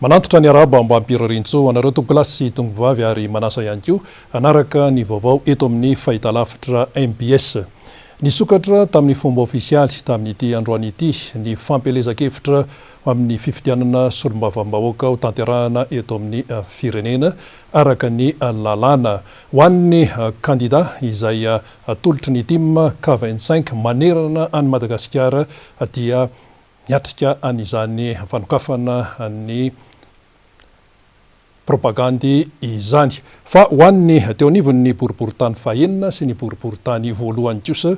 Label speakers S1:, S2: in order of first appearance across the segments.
S1: Manantitra ny arahaba mba hampirarintsoa ho anareo tompokolahy sy tompokovavy ary manasa ihany koa hanaraka ny vaovao eto amin'ny fahitalavitra mbs. Nisokatra tamin'ny fomba ofisialy tamin'ity androany ity ny fampielezan-kevitra ho amin'ny fifidianana solombavambahoaka ho tanterahana eto amin'ny firenena araka ny lalàna. Ho an'ny kandida izay atolotry ny tim K 25 manerana an'i Madagasikara dia Niatrika an'izany fanokafana ny propagandy izany. Fa ho an'ny teo anivon'ny boriborintany fahenina sy ny boriborintany voalohany kosa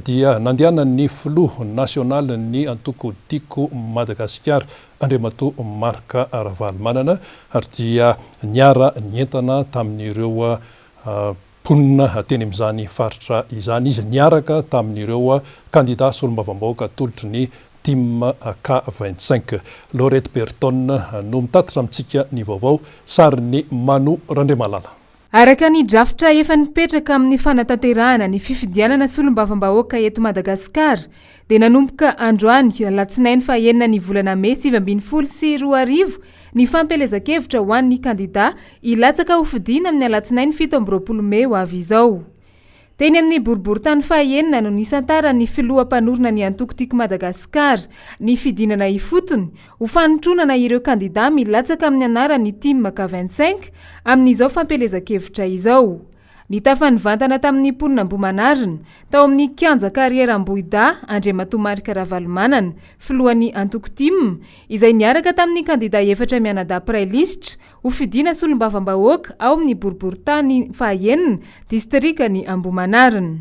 S1: dia nandehanan'ny filoha nasionalin'ny antoko Tiako Madagasikara, Andriamatoa Marc Ravalomanana, ary dia niara-nientana tamin'ireo mponina teny amin'izany faritra izany izy niaraka tamin'ireo kandida solombavambahoaka atolotry ny Tim K 25. Laurette Berton no mitatitra amintsika ny vaovao, sarin'i Manu Randriamalala.
S2: Araka ny drafitra efa nipetraka amin'ny fanatanterahana ny fifidianana solombavambahoaka eto Madagasikara dia nanomboka androany alatsinainy fahenina ny volana mey 2019 ny fampielezan-kevitra ho an'ny kandidà hilatsaka hofidiana amin'ny alatsinainy 27 mey ho avy izao. Teny amin'ny boriborintany fahaenina no nisantaran'ny filoha mpanorina ny antoko Tiako Madagasikara ny fidinana ifotony ho fanotronana ireo kandidà milatsaka amin'ny anaran'ny Team K 25 amin'izao fampielezan-kevitra izao. Nitafa nivantana tamin'ny mponina Ambohimanarina, tao amin'ny kianja Carrière Ambohidahy, Andriamatoa Marc Ravalomanana, filohan'ny antoko tim, izay niaraka tamin'ny kandida efatra mianadahy mpiray lisitra ho fidiana solombavambahoaka ao amin'ny boriborintany fahaenina, distrikan'i Ambohimanarina.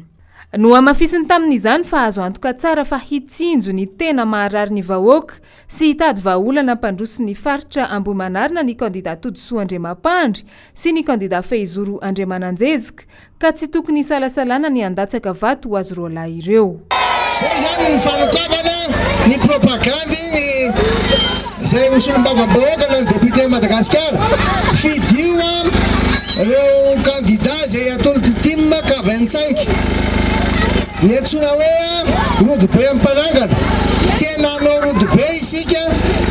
S2: Nohamafisiny tamin'izany fa azo antoka tsara fa hitsinjo ny tena maharary ny vahoaka sy hitady vahaolana hampandroso ny faritra Ambohimanarina ny kandida Todisoa Andriamampandry sy ny kandida Fehizoro Andriamananjezika ka tsy tokony hisalasalana ny handatsaka vato ho azy roalahy ireo.
S3: Zay zany ny fanokafana ny propagandy ny zay ho solombavambahoaka na ny député Madagasikara. Fidio reo candidat zay atolotry tim K 25. Ny antsoina hoe rodobe mpanangana. Tena hanao rodobe isika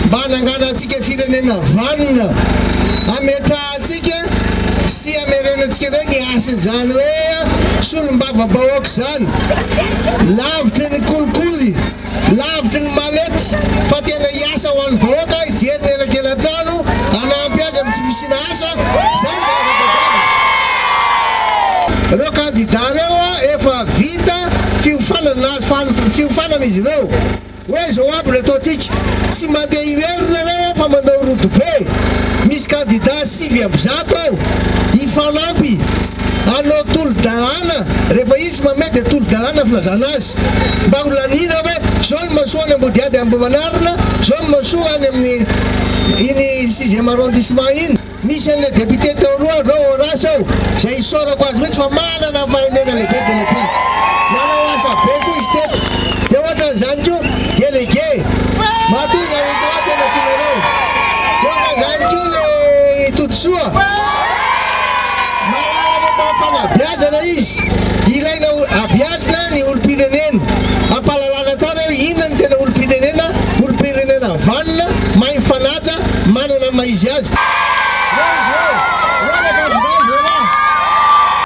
S3: mba hananganantsika firenena vanona. Hametrahantsika sy hamerenantsika indray ny hasin'izany hoe solombavambahoaka izany. Lavitry ny kolikoly, lavitry ny malety fa tena hiasa ho an'ny vahoaka, hijery ny elakelan-trano, hanampy azy amin'ny tsy fisiana asa, izay ny zavatra tadiavina. Ireo kandida ireo efa vita fiofanana, nahazo fiofanana izy ireo. Hoe izao aby no ataontsika, tsy mandeha irery nareo fa manao rodobe, misy kandida 109 ao, hifanampy hanao tolo-dalàna, rehefa izy mamehy dia tolo-dalàna filazana azy, mba ho laniana hoe izao ny masoa any Ambodihady Ambohimanarina, izao ny masoa any amin'ny iny sixième arrondissement iny, misy an'ilay député teo aloha avy ao Horace ao, izay isaorako azy mihitsy fa manana fahendrena lehibe dia lehibe izy, nanao asa be koa izy teto. Dia ohatran'izany koa délégué. Matoa izany rehetra izany tena tianareo. Dia ohatran'izany koa ilay Todisoa. Mahalala momba ny fanabeazana izy. Ilaina ho abeazina ny olom-pirenena. Ampahalalana tsara hoe inona no tena olom-pirenena, olom-pirenena vanona, mahay mifanaja, manana ny maha izy azy. Eo izy ireo. Hoanaka avy indray izy roalahy.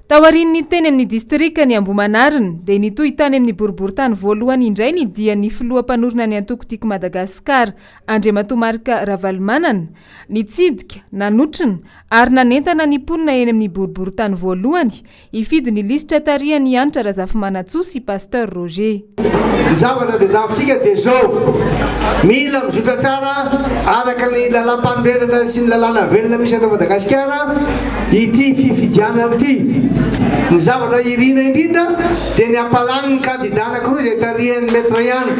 S2: Taorian'ny teny amin'ny distrikan'i Ambohimanarina dia nitohy tany amin'ny boriborintany voalohany indray ny dian'ny filoha mpanorina ny antoko Tiako Madagasikara, Andriamatoa Marc Ravalomanana, nitsidika, nanotrona ary nanentana ny mponina eny amin'ny boriborintany voalohany hifidy ny lisitra tarihan'i Hanitra Razafimanantsoa sy Pasteur Roger.
S3: Ny zavatra tadiavintsika dia izao, mila mizotra tsara araka ny lalàmpanorenana sy ny lalàna velona misy eto Madagasikara ity fifidianana ity. Ny zavatra irina indrindra dia ny hampalany ny kandida anankiroa izay tarihan'ny Maître ihany.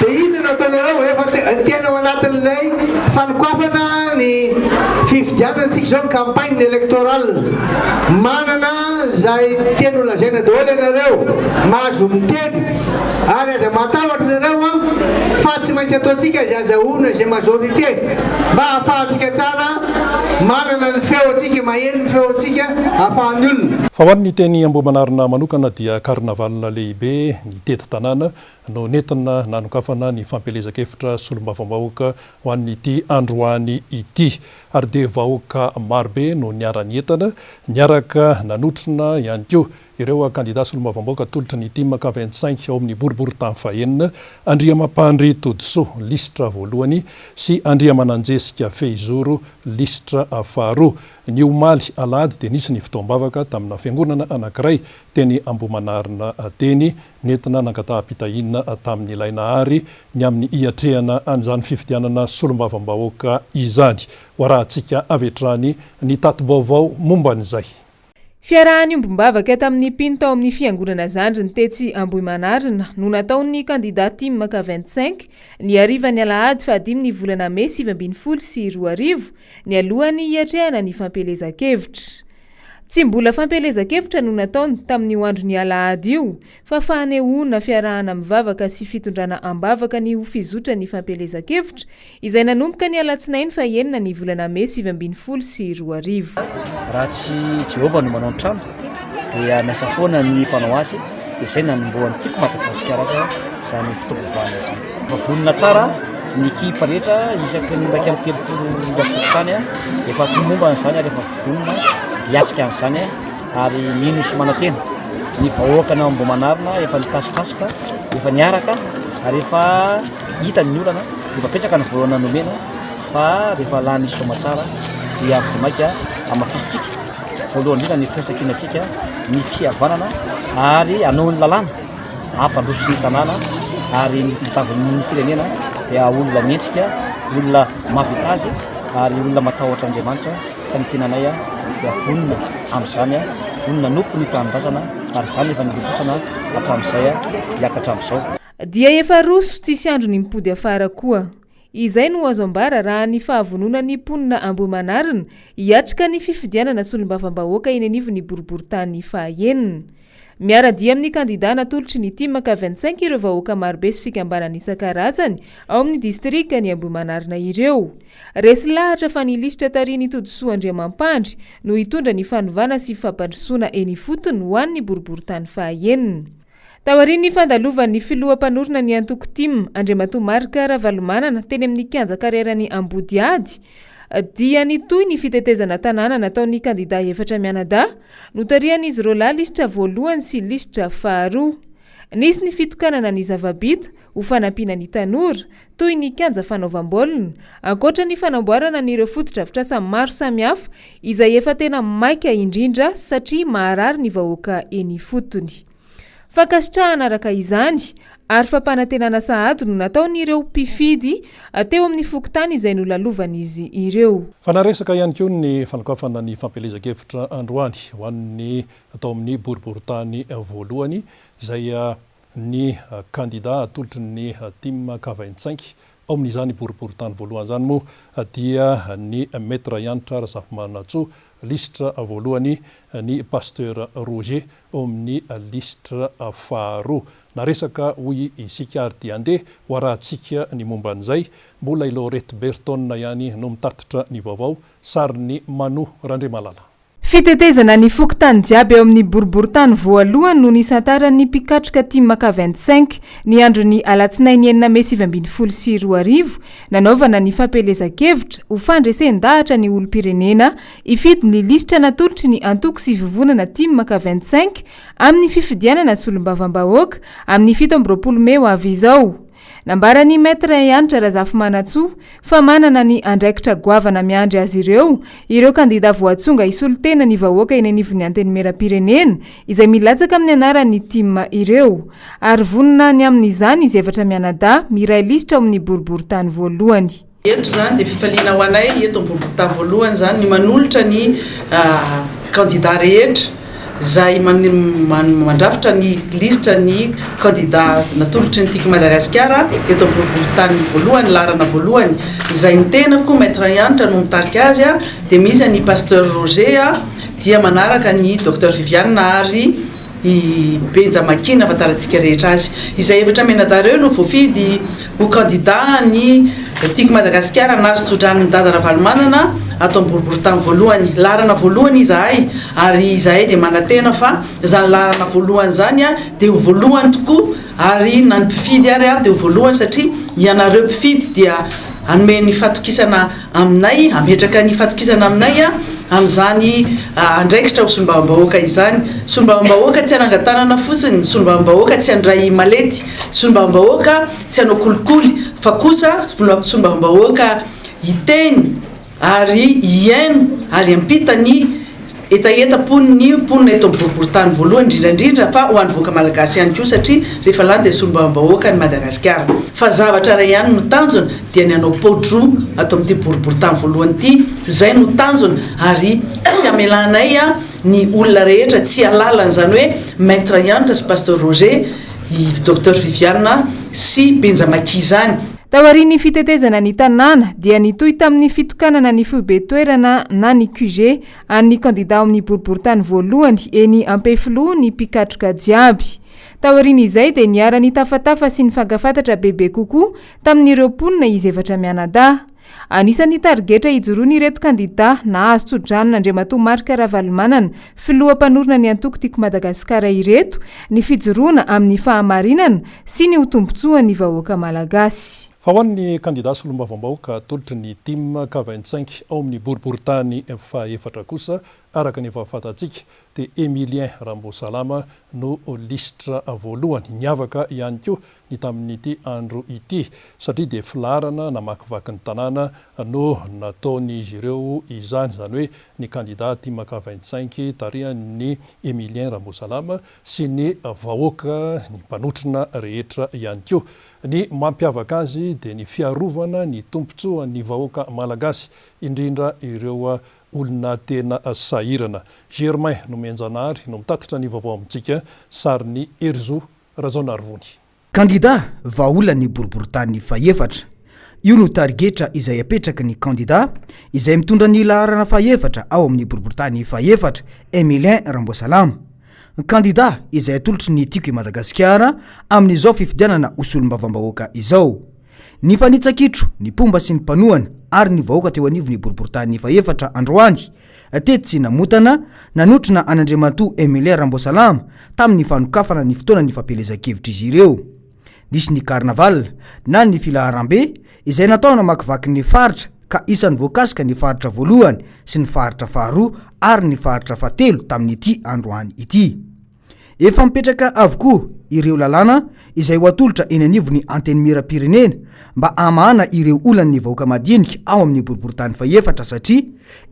S3: Dia inona no ataonareo? Efa tena ao anatin'ilay fanokafana ny fifidianana tsika izao, ny campagne électorale. Manana izay teny ho lazaina daholo ianareo, mahazo miteny ary aza matahotra ianareo an, fa tsy maintsy ataontsika izay azahoana izay majorité mba ahafahantsika tsara manana ny feontsika, maheno ny feontsika ahafahan'ny olona.
S1: Fa ho an'ny teny Ambohimanarina manokana dia carnaval lehibe nitety tanàna no nentina nanokafana ny fampielezan-kevitra solombavambahoaka ho an'ity androany ity. Ary dia vahoaka marobe no niara-nientana, niaraka nanotrona ihany koa ireo kandida solombavambahoaka atolotry ny Tim K 25 ao amin'ny boriborintany fahenina, Andriamampandry Todisoa, lisitra voalohany, sy Andriamananjesika Fehizoro, lisitra faharoa. Ny omaly alahady dia nisy ny fotoam-bavaka tamina fiangonana anankiray teny Ambohimanarina teny, nentina nangataham-pitahiana tamin'ilay Nahary ny amin'ny hiatrehana an'izany fifidianana solombavambahoaka izany. Ho arahantsika avy hatrany ny tati-baovao momba an'izay.
S2: Fiaraha-niombom-bavaka tamin'ny mpino tao amin'ny fiangonana zandriny tetsy Ambohimanarina no nataon'ny kandida tim K 25 ny harivan'ny alahady fahadimy ny volana mey 2019 nialohan'ny hiatrehana ny fampielezan-kevitra. Tsy mbola fampielezan-kevitra no nataony tamin'io andron'ny alahady io fa fanehoana fiarahana mivavaka sy fitondrana am-bavaka ny ho fizotran'ny fampielezan-kevitra izay nanomboka ny alatsinainy fahenina ny volana mey 2019.
S4: Raha tsy Jehovah no manao ny trano dia miasa foana ny mpanao azy dia izay nanombohan'ny Tiako Madagasikara azy izany fotoam-pivavahana izany. Efa vonona tsara ny ekipa rehetra isaky ny 31 ora fokontany, efa tomombana izany ary efa vonona hiatrika an'izany. ary mino sy manantena ny vahoaka an'Ambohimanarina efa nikasokasoka, efa niaraka ary efa hita ny olana, efa betsaka ny vola nomena fa rehefa lany soamatsara dia vao mainka hamafisintsika voalohany indrindra ny firaisankinantsika, ny fihavanana ary hanao ny lalàna hampandroso ny tanàna ary ny tavan'ny firenena dia olona mendrika, olona mahavita azy ary olona matahotra Andriamanitra. Ka ny tenanay dia vonona amin'izany, vonona hanompo ny tanindrazana ary izany efa nilofosana hatramin'izay hiaka hatramin'izao.
S2: Dia efa roso tsisy andro ny mipody afara koa. Izay no azo ambara raha ny fahavononan'ny mponina Ambohimanarina hiatrika ny fifidianana solombavambahoaka eny anivon'ny boriborintany fahaenina. Miara-dia amin'ny kandidà natolotry ny tim K 25 ireo vahoaka marobe sy fikambanana isan-karazany ao amin'ny distrikan'i Ambohimanarina ireo. Resy lahatra fa ny lisitra tarihin'i Todisoa Andriamampandry no hitondra ny fanovana sy fampandrosoana eny ifotony ho an'ny boriborintany fahaenina. Taorian'ny fandalovan'ny filoha mpanorina ny antoko tim, Andriamatoa Marc Ravalomanana, teny amin'ny kianja Carrière-n'i Ambodihady, dia nitohy ny fitetezana tanàna nataon'ny kandidà efatra mianadahy, notarihan'izy roalahy lisitra voalohany sy lisitra faharoa. Nisy ny fitokanana ny zava-bita ho fanampiana ny tanora, toy ny kianja fanaovam-baolina, ankoatra ny fanamboarana an'ireo fotodrafitrasa maro samihafa izay efa tena maika indrindra satria maharary ny vahoaka eny ifotony. Fankasitrahana araka izany ary fampanantenana sahady no nataon'ireo mpifidy teo amin'ny fokontany izay nolalovan'izy ireo.
S1: Fa naresaka ihany koa ny fanokafana ny fampielezan-kevitra androany ho an'ny tao amin'ny boriborintany voalohany izay ny kandida atolotry ny tim Kavaintsainky ao amin'izany boriborintany voalohany izany moa dia ny Maître Hanitra Razafimanantsoa lisitra voalohany, ny Pasteur Roger ao amin'ny lisitra faharoa. Naresaka hoy isika ary dia andeha ho arahantsika ny momba an'izay. Mbola i Laurette Berton ihany no mitatitra ny vaovao, sarin'i Manu Randriamalala.
S2: Fitetezana ny fokontany jiaby ao amin'ny boriborintany voalohany no nisantaran'ny mpikatroka tim K 25 ny andron'ny alatsinainy enina mey 2019 nanaovana ny fampielezan-kevitra ho fandresen-dahatra ny olom-pirenena hifidy ny lisitra natolotry ny antoko sy vovonana tim K 25 amin'ny fifidianana solombavambahoaka amin'ny 27 mey ho avy izao. Nambaran'ny Maître Hanitra Razafimanantsoa fa manana ny andraikitra goavana miandry azy ireo ireo kandida voatsonga hisolo tena ny vahoaka eny anivon'ny Antenimierampirenena izay milatsaka amin'ny anaran'ny tim ireo ary vonona ny amin'izany izy efatra mianadahy miray lisitra ao amin'ny boriborintany voalohany.
S5: Eto izany dia fifaliana ho anay eto amin'ny boriborintany voalohany izany ny manolotra ny kandida rehetra izay mandrafitra ny lisitra ny kandida natolotry ny Tiako Madagasikara eto amin'ny boriborintany voalohany, laharana voalohany, izay ny tenako Maître Hanitra no mitarika azy dia misy an'i Pasteur Roger dia manaraka ny Docteur Viviane ary. i Benja Makina ahafantarantsika rehetra azy. Izay efatra mianadahy ireo no voafidy ho kandida ny Tiako Madagasikara nahazo tsodranon'i Dada Ravalomanana ato amin'ny boriborintany voalohany. Laharana voalohany izahay ary izahay dia manantena fa izany laharana voalohany izany dia ho voalohany tokoa ary na ny mpifidy ary dia ho voalohany satria ianareo mpifidy dia hanome ny fatokisana aminay, hametraka ny fatokisana aminay amin'izany andraikitra ho solombavambahoaka izany. Solombavambahoaka tsy hanangan-tanana fotsiny, solombavambahoaka tsy handray malety, solombavambahoaka tsy hanao kolikoly fa kosa solombavambahoaka hiteny ary hihaino ary hampita ny hetahetam-pon'ny mponina eto amin'ny boriborintany voalohany indrindra indrindra fa ho an'ny vahoaka malagasy ihany koa satria rehefa lany dia solombavambahoaka ny Madagasikara. Fa zavatra iray ihany no tanjona dia ny hanao pao-droa ato amin'ity boriborintany voalohany ity, izay no tanjona ary tsy hamelanay ny olona rehetra tsy halala an'izany hoe Maître Hanitra sy Pasteur Roger, i Docteur Viviane sy Benja Maki izany.
S2: Taorian'ny fitetezana ny tanàna dia nitohy tamin'ny fitokanana ny foibe toerana na ny QG an'ny kandida ao amin'ny boriborintany voalohany eny Ampefiloha ny mpikatroka jiaby. Taorian'izay dia niara-nitafatafa sy nifankafantatra bebe kokoa tamin'ireo mponina izy efatra mianadahy. Anisan'ny tarigetra hijoroan'ireto kandida nahazo tsodranon'Andriamatoa Marc Ravalomanana, filoha mpanorina ny antoko Tiako Madagasikara ireto ny fijoroana amin'ny fahamarinana sy ny ho tombontsoan'ny vahoaka malagasy.
S1: Fa ho an'ny kandida solombavambahoaka atolotry ny tim ka 25 ao amin'ny boriborintany fahefatra kosa, araka ny efa fantatsika, dia Emilien Rambosalama no lisitra voalohany. Niavaka ihany koa ny tamin'ity andro ity satria dia filaharana namakivaky ny tanàna no nataon'izy ireo izany, izany hoe ny kandida tim ka 25 tarihan'i Emilien Rambosalama sy ny vahoaka, ny mpanotrona rehetra ihany koa. Ny mampiavaka azy dia ny fiarovana ny tombontsoan'ny vahoaka malagasy, indrindra ireo olona tena sahirana. Germain Nomenjanahary no mitatitra ny vaovao amintsika, sarin'i Herizo Rajaonarivony.
S6: Kandida vahaolan'ny boriborintany fahefatra. Io no tarigetra izay apetraky ny kandida izay mitondra ny laharana fahefatra ao amin'ny boriborintany fahefatra, Emilien Ramboasalama. Kandida izay atolotry ny Tiako i Madagasikara amin'izao fifidianana ho solombavambahoaka izao. Nifanitsa-kitro ny mpomba sy ny mpanohana ary ny vahoaka teo anivon'ny boriborintany fahefatra androany tetsy Namotana nanotrona an'Andriamatoa Emilien Ramboasalama tamin'ny fanokafana ny fotoanan'ny fampielezan-kevitr'izy ireo. Nisy ny carnaval na ny filaharambe izay natao namakivaky ny faritra ka isan'ny voakasika ny faritra voalohany sy ny faritra faharoa ary ny faritra fahatelo tamin'ity androany ity. Efa mipetraka avokoa ireo lalàna izay ho atolotra eny anivon'ny Antenimierampirenena mba hamahana ireo olan'ny vahoaka madinika ao amin'ny boriborintany fahefatra satria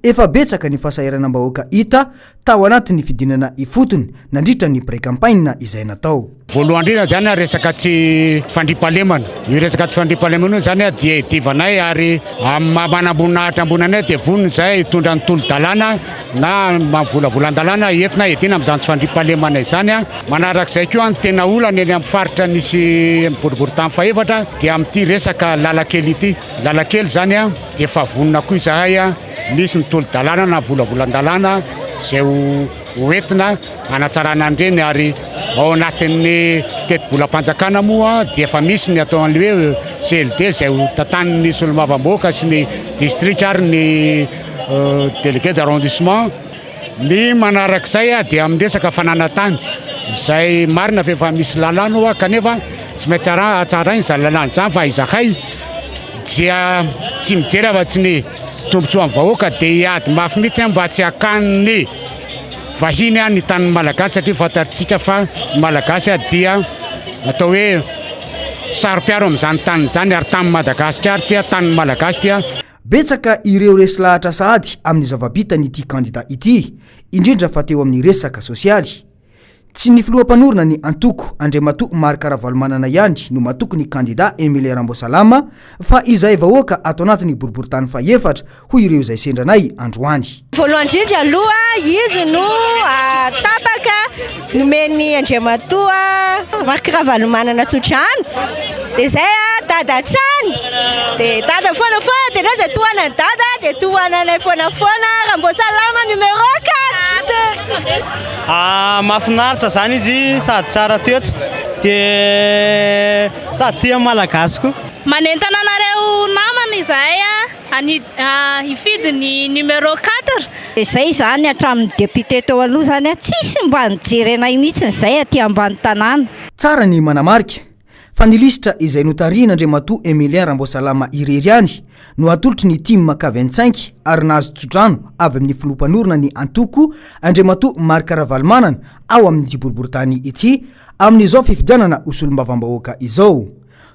S6: efa betsaka ny fahasahiranam-bahoaka hita tao anatin'ny fidinana ifotony nandritra ny pré-campagne izay natao.
S7: Voalohany indrindra izany resaka tsy fandriampahalemana. Io resaka tsy fandriampahalemana io izany dia idivanay ary amin'ny maha manamboninahitra ambony anay dia vonona izahay hitondra ny tolo-dalàna na volavolan-dalàna entina hiadiana amin'izany tsy fandriampahalemana izany. Manarak'izay koa ny tena olana eny amin'ny faritra misy boriborintany fahefatra dia amin'ity resaka lalan-kely ity. Lalan-kely izany dia efa vonona koa izahay, misy ny tolo-dalàna na volavolan-dalàna izay ho entina hanatsarana an'ireny ary ao anatin'ny tetibolam-panjakana moa dia efa misy ny atao an'ilay hoe CLD izay ho tantanin'ny solombavambahoaka sy ny distrika ary ny Délégué d'arrondissement. Ny manarak'izay dia amin'ny resaka fananan-tany izay marina fa efa misy lalàna ao kanefa tsy maintsy hatsaraina izany lalàna izany fa izahay dia tsy mijery afa-tsy ny tombontsoan'ny vahoaka dia hiady mafy mihitsy mba tsy hakan'ny vahiny ny tanin'ny Malagasy satria fantatsika fa ny Malagasy dia atao hoe saro-piaro amin'izany tany izany ary tanin'i Madagasikara ity, tanin'ny Malagasy ity.
S6: Betsaka ireo resy lahatra sahady amin'ny zava-bitan'ity kandida ity, indrindra fa teo amin'ny resaka sosialy. Tsy ny filoha mpanorina ny antoko, Andriamatoa Marc Ravalomanana ihany no matoky ny kandida Emile Ramboasalama fa izahay vahoaka ato anatin'ny boriborintany fahefatra, hoy ireo izay sendra anay androany.
S8: Voalohany indrindra aloha izy no tapaka nomen'i Andriamatoa Marc Ravalomanana tsodrano dia izay a dada hatrany dia dada foana foana dia ndray izay tohanan'i dada dia tohananay foana foana Ramboasalama numéro 4.
S9: Mahafinaritra zany izy sady tsara toetra dia sady tia ny Malagasy koa.
S10: Manentana anareo namana izahay hifidy ny numéro 4.
S8: Izay izany hatramin'ny député teo aloha izany tsisy mba nijery anay mihitsy izay aty ambany tanàna.
S6: Tsara ny manamarika fa ny lisitra izay notarihin'Andriamatoa Emilien Ramboasalama irery ihany no atolotry ny Tim K 25 ary nahazo tsodrano avy amin'ny filoha mpanorina ny antoko Andriamatoa Marc Ravalomanana ao amin'ity boriborintany ity amin'izao fifidianana ho solombavambahoaka izao.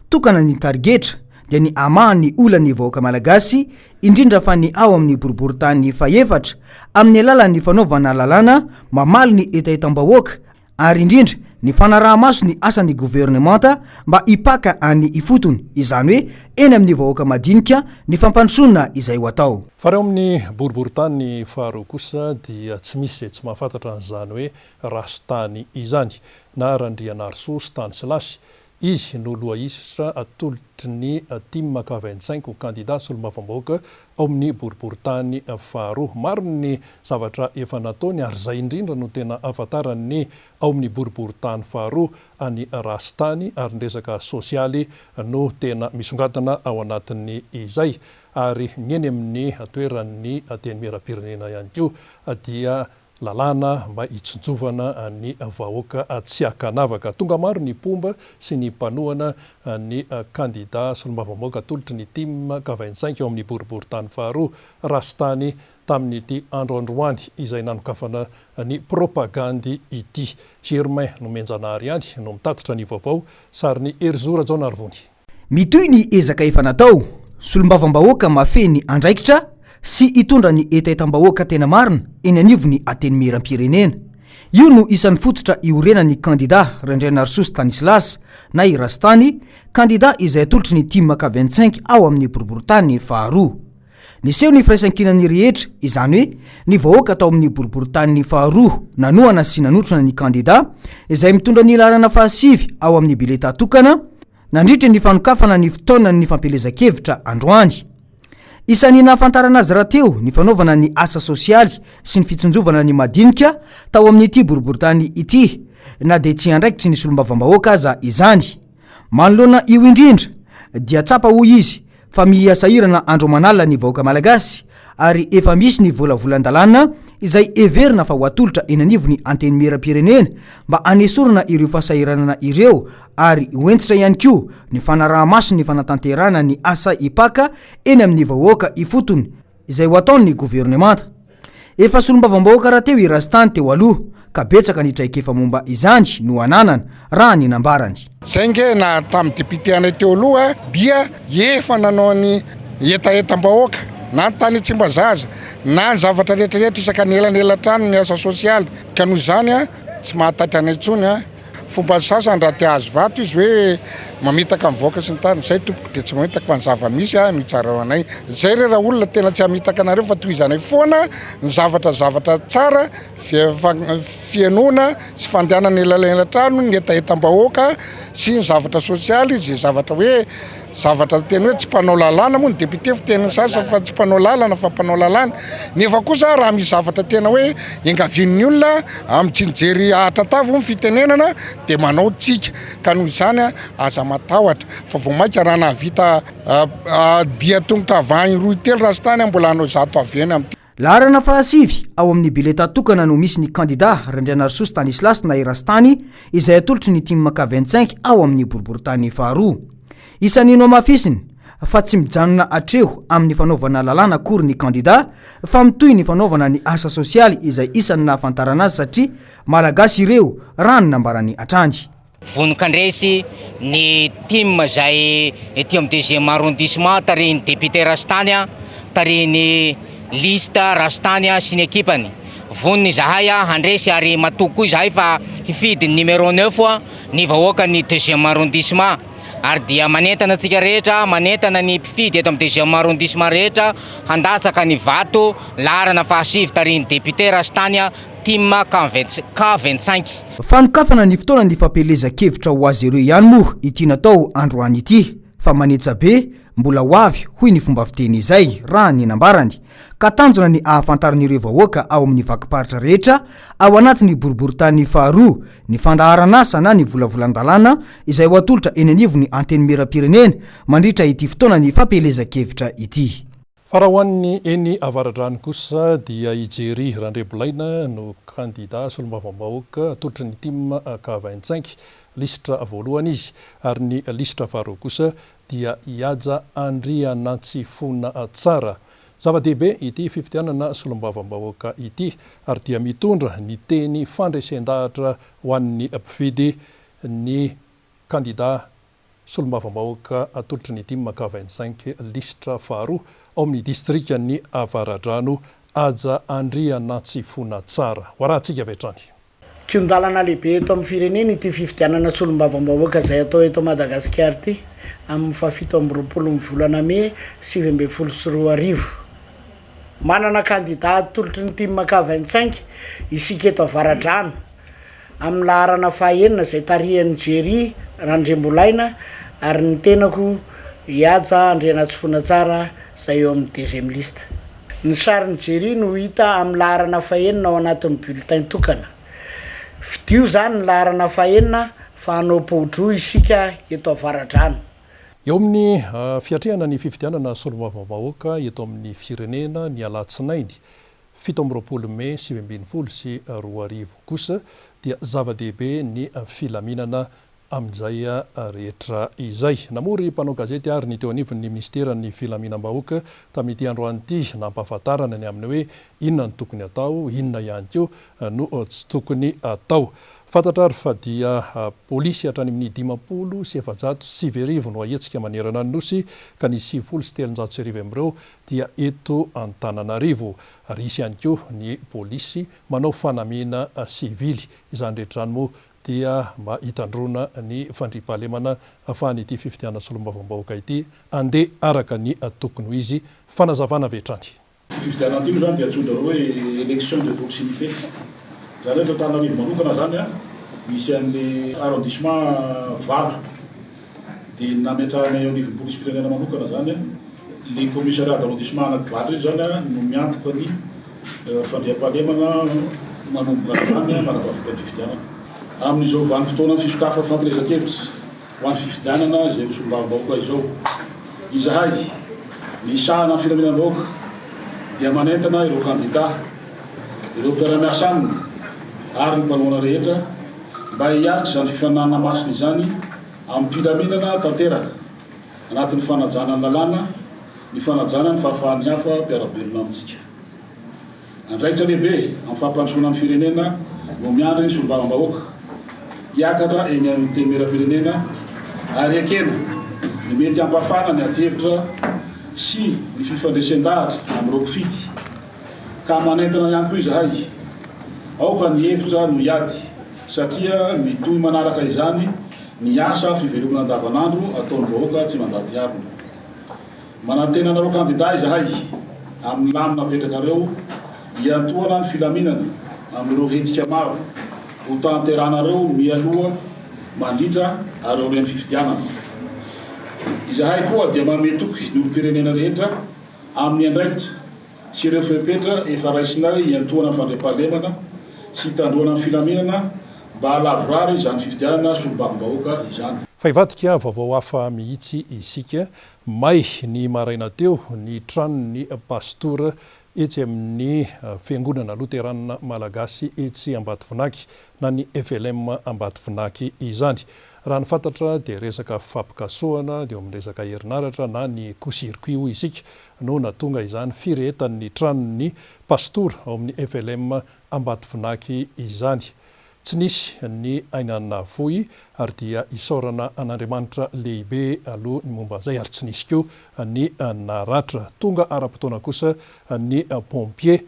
S6: Tokana ny tarigetra dia ny hamaha ny olan'ny vahoaka malagasy indrindra fa ny ao amin'ny boriborintany fahefatra amin'ny alalan'ny fanaovana lalàna mamaly ny hetahetam-bahoaka ary indrindra ny fanaraha-maso ny asan'ny governemanta mba hipaka any ifotony, izany hoe eny amin'ny vahoaka madinika ny fampandrosoana izay ho atao.
S1: Fa raha eo amin'ny boriborintany faharoa kosa dia tsy misy izay tsy mahafantatra an'izany hoe Rastany izany, na Randrianarisoa Stanislas. Izy no lohahisitra atolotry ny Tim K 25 ho kandida solombavambahoaka ao amin'ny boriborintany faharoa. Maro ny zavatra efa nataony ary izay indrindra no tena ahafantaran'ny ao amin'ny boriborintany faharoa an'i Rastany ary ny resaka sosialy no tena misongadina ao anatin'ny izay ary ny eny amin'ny toeran'ny Antenimierampirenena ihany koa dia lalàna mba hitsinjovana ny vahoaka tsy ankanavaka. Tonga maro ny mpomba sy ny mpanohana ny kandida solombavambahoaka atolotry ny tim K 25 ao amin'ny boriborintany faharoa, Rastany, tamin'ity andro androany izay nanokafana ny propagandy ity. Germain Nomenjanahary ihany no mitatitra ny vaovao, sarin'i Herizo Rajaonarivony.
S6: Mitohy ny ezaka efa natao, solombavambahoaka mahafehy ny andraikitra sy hitondra ny hetahetam-bahoaka tena marina eny anivon'ny Antenimierampirenena. Io no isan'ny fototra iorenan'ny kandida Randrianarisoa Stanislas na i Rastany, kandida izay atolotry ny Tim K 25 ao amin'ny boriborintany faharoa. Niseho ny firaisankinan'ny rehetra, izany hoe ny vahoaka tao amin'ny boriborintany faharoa nanohana sy nanotrona ny kandida izay mitondra ny laharana fahasivy ao amin'ny biletà tokana, nandritra ny fanokafana ny fotoanan'ny fampielezan-kevitra androany. Isan'ny nahafantarana azy rahateo ny fanaovana ny asa sosialy sy ny fitsinjovana ny madinika tao amin'ity boriborintany ity, na dia tsy andraikitry ny solombavambahoaka aza izany. Manoloana io indrindra dia tsapa hoy izy fa miha sahirana andro aman'alina ny vahoaka malagasy ary efa misy ny volavolan-dalàna izay heverina fa ho atolotra eny anivon'ny Antenimierampirenena mba hanesorana ireo fahasahiranana ireo ary ho hentitra ihany koa ny fanaraha-maso ny fanatanterahana ny asa hipaka eny amin'ny vahoaka ifotony izay ho ataon'ny governemanta. Efa solombavambahoaka rahateo i Rastany teo aloha ka betsaka ny traikefa momba izany no ananana, raha ny nambarany.
S11: Zay nge na tamin'ny député anay teo aloha dia efa nanao ny hetahetam-bahoaka na ny tany Tsimbazaza na ny zavatra rehetra rehetra isaka ny elanelan-trano ny asa sosialy ka noho izany tsy mahataitra anay intsony. Fomba sasany raha te hahazo vato izy hoe mamitaka ny vahoaka sy ny tariny, zay tompoko dia tsy mamitaka fa ny zava-misy no itsarao anay. Zay re raolona tena tsy hamitaka anareo fa tohizanay foana ny zavatra zavatra tsara fihenoana sy fandehanana elanelan-trano ny hetahetam-bahoaka sy ny zavatra sosialy izay zavatra hoe Zavatra tena hoe tsy mpanao lalàna moa ny député fitenin'ny sasany fa tsy mpanao lalana fa mpanao lalàna, nefa kosa raha misy zavatra tena hoe engavian'ny olona amin'ny tsy nijery ahitra tavy hoy ny fitenenana dia manao tsika, ka noho izany aza matahotra fa vao mainka raha nahavita dia tongotra avy any roa telo rasitany aho mbola hanao zato avy eny amin'ity.
S6: Laharana fahasivy ao amin'ny biletà tokana no misy ny kandidà Randrianarisoa Stanislas na i Rastany izay atolotry ny Tim K 25 ao amin'ny boriborintany faharoa. Isan'ny nohamafisiny fa tsy mijanona hatreo amin'ny fanaovana lalàna akory ny kandidà fa mitohy ny fanaovana ny asa sosialy izay isan'ny nahafantarana azy satria Malagasy ireo raha ny nambarany hatrany.
S12: Vonon-kandresy ny tim izay ety amin'ny deuxième arrondissement tarihin'ny député Rastany, tarihin'ny liste Rastany sy ny ekipany. Vonona izahay handresy ary matoky koa izahay fa hifidy ny numéro neuf ny vahoakan'ny deuxième arrondissement. Ary dia manentana antsika rehetra, manentana ny mpifidy eto amin'ny deuxième arrondissement rehetra handatsaka ny vato laharana fahasivy tarihin'ny député Rastany Tim K 25.
S6: Fanokafana ny fotoana ny fampielezan-kevitra ho azy ireo ihany moa ity natao androany ity fa manetsa be. mbola ho avy, hoy ny fomba fiteny izay, raha ny nambarany, ka tanjona ny ahafantaran'ireo vahoaka ao amin'ny vakim-paritra rehetra ao anatin'ny boriborintany faharoa ny fandaharan'asa na ny volavolan-dalàna izay ho atolotra eny anivon'ny Antenimierampirenena mandritra ity fotoanan'ny fampielezan-kevitra ity.
S1: Fa raha ho an'ny eny Avaradrano kosa dia i Jerry Randriabolaina no kandida solombavambahoaka atolotry ny tim ka 25, lisitra voalohany izy, ary ny lisitra faharoa kosa dia i Haja Andrianantsifonatsara. Zava-dehibe ity fifidianana solombavambahoaka ity ary dia mitondra ny teny fandresen-dahatra ho an'ny mpifidy ny kandida Solombavambahoaka atolotry ny tim ka 25 lisitra faharoa ao amin'ny distrikan'i Avaradrano, Haja Andrianantsifonatsara. Ho arahantsika avy hatrany.
S13: Kihon-dalana lehibe eto amin'ny firenena ity fifidianana solombavambahoaka izay atao eto Madagasikara ity amin'ny fahafito amby roapolo ny volana mey 2019. Manana kandida atolotry ny tim ka 25 isika eto Avaradrano. Amin'ny laharana fahaenina izay tarihan'i Jerry Randriambolaina ary ny tenako i Haja Andrianatsifonatsara izay eo amin'ny deuxième liste. Ny sarin'i Jerry no hita amin'ny laharana fahenina ao anatin'ny bulletin tokana. Fidio izany ny laharana fahenina fa hanao pao-droa isika eto Avaradrano.
S1: Eo amin'ny fiatrehana ny fifidianana solombavambahoaka eto amin'ny firenena ny alatsinainy 27 mey 2019 kosa dia zava-dehibe ny filaminana amin'izay rehetra izay. Namory mpanao gazety ary ny teo anivon'ny minisiteran'ny filaminam-bahoaka tamin'ity androany ity nampahafantarana ny amin'ny hoe inona no tokony atao, inona ihany koa no tsy tokony atao. Fantatra ary fa dia polisy hatrany amin'ny 1450 no ahetsika manerana ny Nosy ka ny 1390 amin'ireo dia eto Antananarivo ary hisy ihany koa ny polisy manao fanamiana sivily. Izany rehetra izany moa dia mba hitandroana ny fandriampahalemana ahafahan'ity fifidianana solombavambahoaka ity handeha araka ny tokony ho izy. Fanazavana avy hatrany.
S14: Ity fifidianana ity moa izany dia antsoin-dry zareo hoe élection de proximité. Izany hoe eto Antananarivo manokana izany misy an'ilay arrondissement valo. Dia nametrahana eo anivon'ny polisim-pirenena manokana izany ilay commissariat d'arrondissement anaky valo ireo izany no miantoka ny fandriampahalemana manomboka androany mandra-pahavita ny fifidianana. Amin'izao vanim-potoanan'ny fisokafan'ny fampielezan-kevitra ho an'ny fifidianana izay ho solombavambahoaka izao, izahay misahana ny filaminam-bahoaka dia manentana ireo kandida, ireo mpiara-miasa aminy ary ny mpanohana rehetra mba hiatrika izany fifaninanana masina izany Amim-pilaminana tanteraka, anatin'ny fanajana ny lalàna, ny fanajana ny fahafahan'ny hafa mpiara-belona amintsika. Andraikitra lehibe amin'ny fampandrosoana ny firenena no miandry ny solombavambahoaka hiakatra eny amin'ny Antenimierampirenena ary ekena ny mety hampafana ny adihevitra sy ny fifandresen-dahatra amin'ireo mpifidy ka manentana ihany koa izahay aoka ny hevitra no hiady satria mitohy manaraka izany ny asa fivelomana andavanandro ataon'ny vahoaka tsy mandady harona. Manantena anareo kandida izahay amin'ny lamina apetrakareo hiantohana ny filaminana amin'ireo hetsika maro ho tanteranareo mialoha, mandritra ary aorian'ny fifidianana. Izahay koa dia manome toky ny olom-pirenena rehetra amin'ny andraikitra sy ireo fepetra efa raisinay hiantohana ny fandriampahalemana sy hitandroana ny filaminana mba hahalavorary izany fifidianana solombavambahoaka izany.
S1: Fa hivadika vaovao hafa mihitsy isika. May ny maraina teo ny tranon'ny pastora etsy amin'ny Fiangonana Loteranina Malagasy etsy Ambatovinaky na ny flm Ambatovinaky izany. Raha ny fantatra dia resaka fampikasohana eo amin'ny resaka herinaratra na ny court-circuit hoy isika no nahatonga izany firehetan'ny tranon'ny pastora ao amin'ny flm Ambatovinaky izany. Tsy nisy ny aina nafoy ary dia isaorana an'Andriamanitra lehibe aloha ny momba an'izay ary tsy nisy koa ny naratra. Tonga ara-potoana kosa ny pompier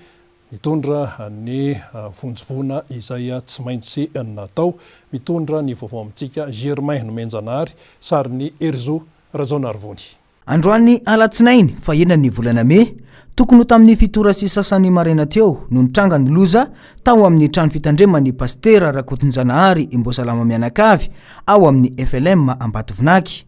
S1: nitondra ny vonjy voina izay tsy maintsy natao. Mitondra ny vaovao amintsika Germain Nomenjanahary, sarin'i Herizo Rajaonarivony.
S6: Androany alatsinainy fahenina ny volana mey, tokony ho tamin'ny fito ora sy sasany maraina teo no nitranga ny loza tao amin'ny trano fitandreman'ny Pasitera Rakotonjanahary Imbosalama mianakavy ao amin'ny FLM Ambatovinaky.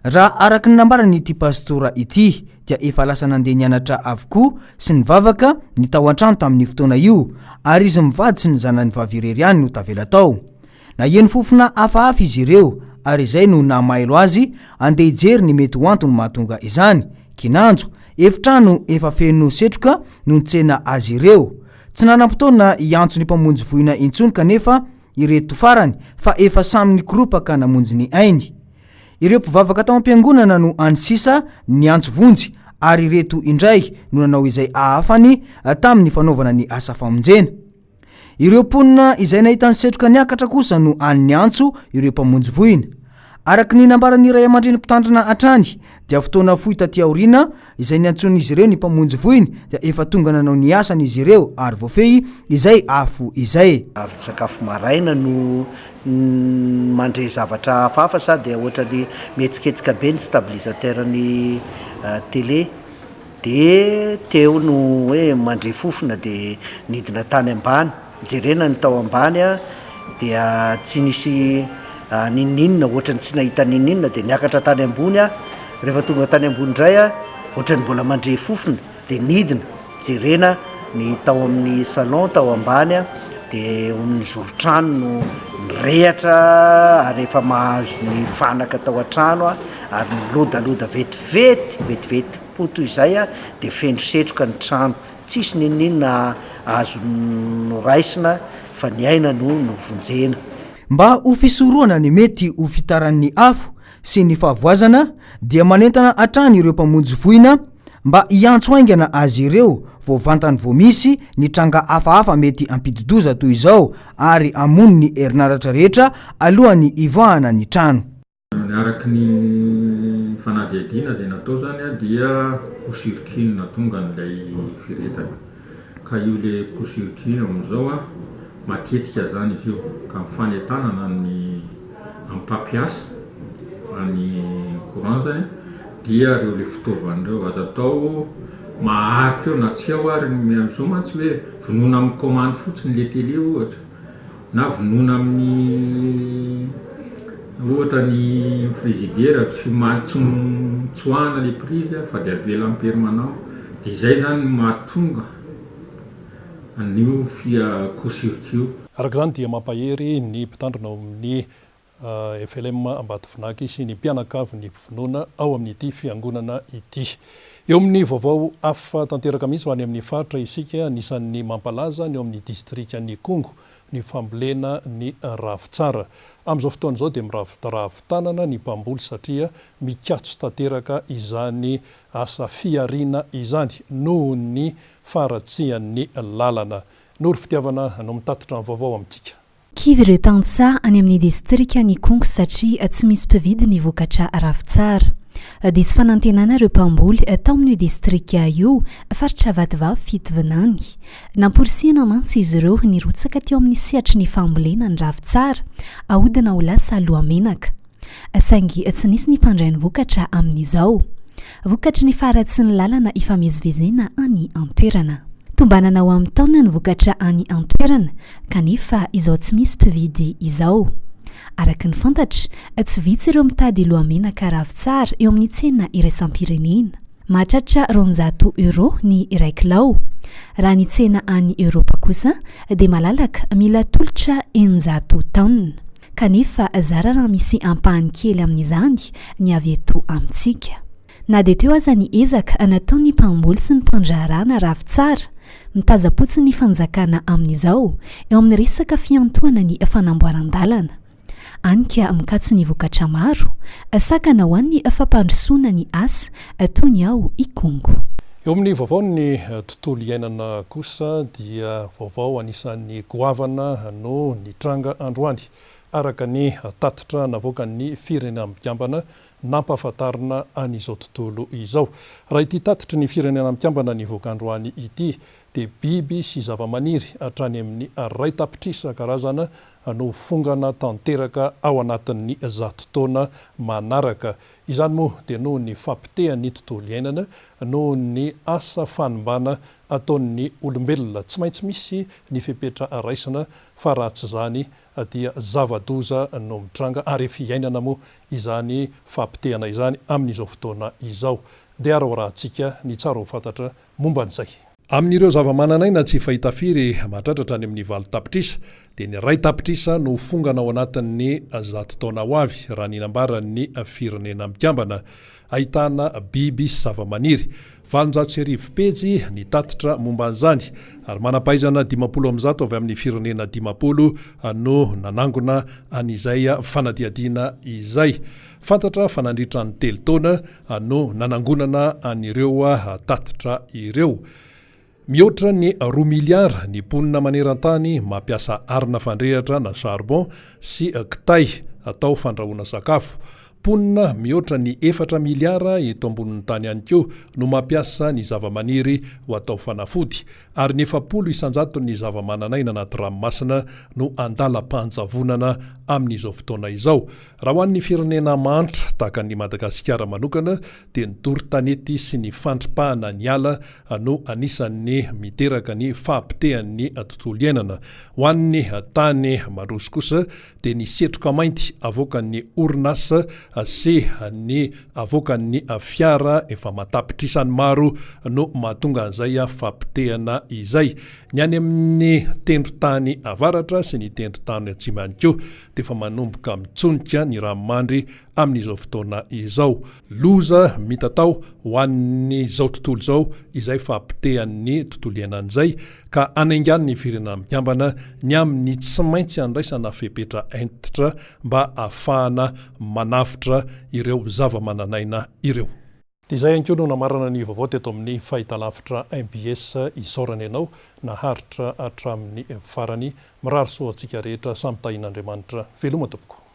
S6: Raha araka ny nambaran'ity pastora ity dia efa lasa nandeha nianatra avokoa sy nivavaka ny tao an-trano tamin'io fotoana io ary izy mivady sy ny zanany vavy irery ihany no tavela tao. Naheno fofona hafahafa izy ireo ary izay no nahamailo azy andeha hijery ny mety ho antony mahatonga izany. Kinanjo, efitrano efa feno setroka no nitsena azy ireo. Tsy nanam-potoana hiantso ny mpamonjy voina intsony kanefa ireto farany fa efa samy nikoropaka namonjy ny ainy. Ireo mpivavaka tao am-piangonana no any sisa niantso vonjy ary ireto indray no nanao izay ahafany tamin'ny fanaovana ny asa famonjena. Ireo mponina izay nahita ny setroka niakatra kosa no any niantso ireo mpamonjy voina. Araka ny nambaran'ny ray aman-dreny mpitandrina hatrany dia fotoana fohy taty aoriana izay niantsoan'izy ireo ny mpamonjy voina dia efa tonga nanao ny asany izy ireo ary voafehy izay afo izay.
S15: Avy nisakafo maraina no mandre zavatra hafahafa sa dia ohatran'ny mihetsiketsika be ny stabilisateur ny télé de teo no hoe mandre fofona de nidina tany ambany jerena ny tao ambany a dia tsy nisy n'inon'inona ohatran'ny tsy nahita n'inon'inona de niakatra tany ambony aho rehefa tonga tany ambony indray aho ohatran'ny mbola mandre fofona Dia nidina, jerena ny tao amin'ny salon tao ambany dia eo amin'ny zoron-trano no nirehatra ary efa mahazo ny fanaka tao an-trano ary nilodaloda vetivety, vetivety poa toy izay dia feno setroka ny trano. Tsisy n'inon'inona azo noraisina fa ny aina no novonjena.
S6: Mba ho fisorohana ny mety ho fitaran'ny afo sy ny fahavoazana dia manentana hatrany ireo mpamonjy voina mba hiantso haingana azy ireo vao vantany vao misy ny tranga hafahafa mety hampidi-doza toy izao ary hamono ny herinaratra rehetra alohan'ny hivoahana ny trano.
S16: Ny araka ny fanadihadiana izay natao izany dia court-circuit no nahatonga an'ilay firehetana. Ka io le court-circuit io amin'izao matetika izany izy io ka ny fanentanana ny mpampiasa ny courant zany dia ireo le fitaovana ireo aza atao maharitra eo na tsy ao ary ny amin'izao mantsy hoe vonoina amin'ny commande fotsiny le télé ohatra na vonoina amin'ny ohatra ny frigidaire tsy tsy tsoahana le prise fa dia avela en permanent dia izay zany no mahatonga an'io fia court-circuit io.
S1: Araka izany dia mampahery ny mpitandrina ao amin'ny FLM Ambatovinaky sy ny mpianakavin'ny mpivonona ao amin'ity fiangonana ity. Eo amin'ny vaovao hafa tanteraka mihitsy ho any amin'ny faritra isika, anisan'ny mampalaza ny ao amin'ny distrikan'Ikongo ny fambolena ny ravintsara. Amin'izao fotoana izao dia miraviravin-tanana ny mpamboly satria mikatso tanteraka izany asa fihariana izany noho ny faharatsian'ny lalana. Noro Fitiavana no mitatitra ny vaovao amintsika.
S17: Kivy ireo tantsaha any amin'ny distrikan'Ikongo satria tsy misy mpividy ny vokatra ravintsara. Diso fanantenana ireo mpamboly tao amin'io distrika io, faritra Vatovavy Fitovinany. Namporisihana mantsy izy ireo nirotsaka teo amin'ny sehatry ny fambolena ny ravintsara, ahodina ho lasa lohamenaka. Saingy tsy nisy ny mpandray ny vokatra amin'izao. Vokatry ny faharatsian'ny lalana ifamezivezena any an-toerana. Tombanana ho amin'ny taona ny vokatra any an-toerana kanefa izao tsy misy mpividy izao. Araka ny fantatra, tsy vitsy ireo mitady lohamenaka ravintsara eo amin'ny tsena iraisam-pirenena. Mahatratra 200 euros ny iray kilao. Raha ny tsena any Eoropa kosa dia malalaka mila tolotra 600 taonina. Kanefa zara raha misy ampahany kely amin'izany ny avy eto amintsika. Na dia teo aza ny ezaka nataon'ny mpamboly sy ny mpandraharaha na ravintsara, mitaza-potsiny ny fanjakana amin'izao eo amin'ny resaka fiantohana ny fanamboaran-dalana. Any ka mikatso ny vokatra maro, sakana ho an'ny fampandrosoana ny asa toy ny ao Ikongo.
S1: Eo amin'ny vaovaon'ny tontolo iainana kosa dia vaovao anisan'ny goavana no nitranga androany, araka ny tatitra navoakan'ny Firenena Mikambana nampahafantarina an'izao tontolo izao. Raha ity tatitry ny Firenena Mikambana nivoaka androany ity dia biby sy zavamaniry hatrany amin'ny 1 tapitrisa karazana no ho fongana tanteraka ao anatin'ny 100 taona manaraka. Izany moa dia noho ny fahapotehan'ny tontolo iainana noho ny asa fanimbana ataon'ny olombelona. Tsy maintsy misy ny fepetra raisina fa raha tsy izany dia zava-doza no mitranga ary efa iainana moa izany fahapotehana izany amin'izao fotoana izao. Ndeha ary hoarahantsika ny tsara ho fantatra momba an'izay. Amin'ireo zava-manan'aina tsy fahita firy mahatratra hatrany amin'ny 8 tapitrisa, dia ny 1 tapitrisa no ho fongana ao anatin'ny 100 taona ho avy, raha ny nambaran'ny Firenena Mikambana. Ahitana biby sy zavamaniry. 1800 pejy ny tatitra momba an'izany, ary manam-pahaizana 150 avy amin'ny firenena 50 no nanangona an'izay fanadihadiana izay. Fantatra fa nandritra ny telo taona no nanangonana an'ireo tatitra ireo. Mihoatra ny roa miliara ny mponina maneran-tany mampiasa arina fandrehatra na charbon sy kitay atao fandrahoana sakafo. Mponina mihoatra ny efatra miliara eto ambonin'ny tany ihany koa no mampiasa ny zavamaniry ho atao fanafody, ary ny 40 isan-jaton'ny zavamananaina anaty ranomasina no andalam-panjavonana amin'izao fotoana izao. Raha ho an'ny firenena mahantra tahaka an'i Madagasikara manokana dia ny doro tanety sy ny fandripahana ny ala no anisan'ny miteraka ny fahapotehan'ny tontolo iainana. Ho an'ny tany mandroso kosa dia ny setroka mainty avoakan'ny orinasa sy ny avoakan'ny fiara efa aman-tapitrisany maro no mahatonga an'izay fahapotehana izay. Ny any amin'ny tendron-tany avaratra sy ny tendron-tany atsimo ihany koa dia efa manomboka mitsonika ny ranomandry amin'izao fotoana izao. Loza mitatao ho an'izao tontolo izao izay fahapotehan'ny tontolo iainana izay ka anaingan'ny Firenena Mikambana ny amin'ny tsy maintsy andraisana fepetra hentitra mba hahafahana manavotra ireo zavamananaina ireo. Dia izay ihany koa no namarana ny vaovao teto amin'ny fahitalavitra mbs. Isaorana ianao naharitra hatramin'ny farany. Mirary soa antsika rehetra samy tahin'Andriamanitra. Veloma tompoko.